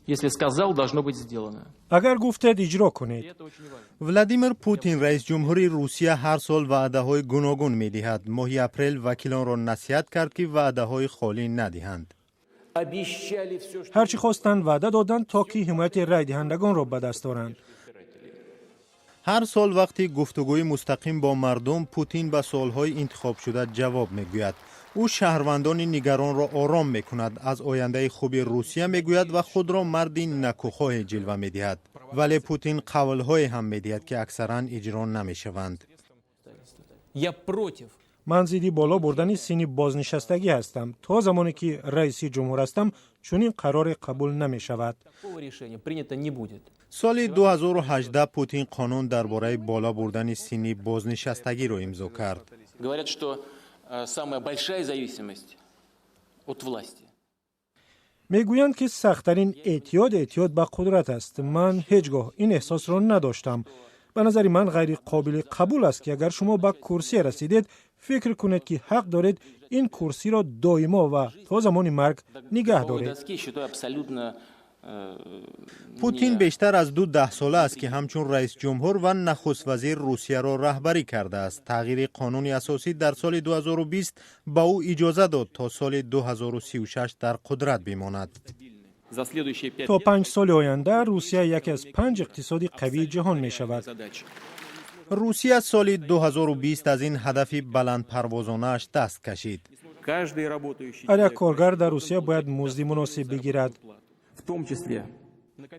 Если сказал, должно быть сделано. Агар гуфтед, иҷро кунед. И это очень важно. Владимир Путин, раисҷумҳури Русия, ҳар сол ваъдаҳои гуногун медиҳад. Моҳи апрел вакилонро насиҳат кард, ки ваъдаҳои холӣ надиҳанд. Обещали все, что Ҳар чӣ хостанд, ваъда доданд, то ки ҳимояти райдиҳандагонро ба даст оранд. Ҳар сол вақти гуфтугӯи мустақим бо мардум Путин ба суолҳои интихобшуда ҷавоб мегӯяд. Ӯ шаҳрвандони нигаронро ором мекунад, аз ояндаи хуби Русия мегӯяд ва худро марди накӯхоҳе ҷилва медиҳад. Вале Путин қавлҳое ҳам медиҳад, ки аксаран иҷро намешаванд. Я против Ман зидди боло бурдани синни бознишастагӣ ҳастам. То замоне ки раиси ҷумҳур ҳастам, чунин қароре қабул намешавад. Такого решения принято не будет. Соли 2018 Путин қонун дар бораи боло бурдани синни бознишастагиро имзо кард. Говорят, что самая большая зависимость от власти. Мегӯянд, ки сахттарин эътиёд эътиёд ба қудрат аст. Ман ҳеҷ гоҳ ин эҳсосро надоштам. Ба назари ман, ғайриқобили қабул аст, ки агар шумо ба курсие расидед, фикр кунед, ки ҳақ доред ин курсиро доимо ва то замони марг нигаҳ Гробовой доред. доски считаю абсолютно Путин бештар аз ду даҳсола аст, ки ҳамчун раисҷумҳур ва нахуствазир Русияро раҳбарӣ кардааст. Тағйири қонуни асосӣ дар соли 2020 ба ӯ иҷоза дод, то соли 2036 дар қудрат бимонад. За следующие 5 То 5 соли оянда Русия яке аз панҷ иқтисоди қавии ҷаҳон мешавад. задач. Русия соли 2020 аз ин ҳадафи баландпарвозонааш даст кашид. Каждый работающий Ҳар як коргар дар Русия бояд музди муносиб бигирад, в том числе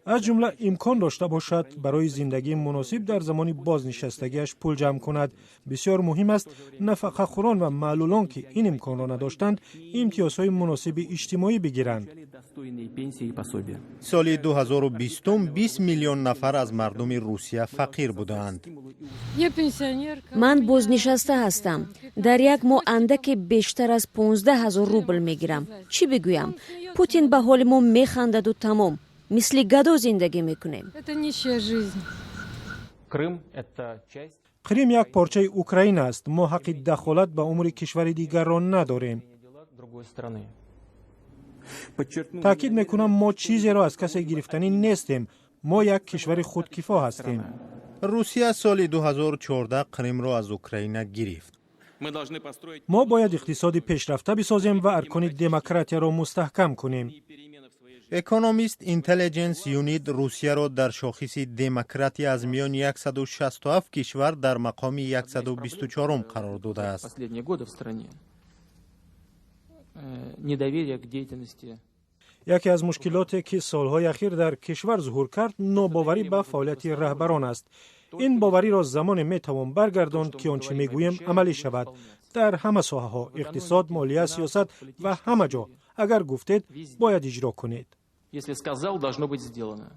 аз ҷумла имкон дошта бошад барои зиндагии муносиб дар замони бознишастагиаш пул ҷамъ кунад. Бисёр муҳим аст, нафақахӯрон ва маълулон, ки ин имконро надоштанд, имтиёзҳои муносиби иҷтимоӣ бигиранд. Достойные пенсии и пособия. Соли 2020 20 миллион нафар аз мардуми Русия фақир будаанд. Я пенсионерка. Ман бознишаста ҳастам. Дар як моҳ андаке бештар аз 15 ҳазор рубл мегирам. Чӣ бигӯям? Путин ба ҳоли мо механдаду тамом. Мисли гадо зиндагӣ мекунем. Это нищая жизнь. Крым – это часть Қрим як порчаи Украина аст. Мо ҳаққи дахолат ба умури кишвари дигарро надорем. дела другой страны. Подчеркну, Таъкид мекунам, мо чизеро аз касе гирифтанӣ нестем. Мо як кишвари худкифо ҳастем. Русия соли 2014 Қримро аз Украина гирифт. Мы должны построить Мо бояд иқтисоди пешрафта бисозем ва аркони демократияро мустаҳкам кунем. перемены в своей жизни. Economist Intelligence Unit Русияро дар шохиси демократия аз миёни 167 кишвар дар мақоми 124 қарор додааст. Последние годы в стране недоверие к деятельности Яке аз мушкилоте, ки солҳои ахир дар кишвар зуҳур кард, нобоварӣ ба фаъолияти раҳбарон аст. Ин бовариро замоне метавон баргардонд, ки он чӣ мегӯем, амалӣ шавад дар ҳама соҳаҳо: иқтисод, молия, сиёсат ва ҳама ҷо. Агар гуфтед, бояд иҷро кунед. Если сказал, должно быть сделано.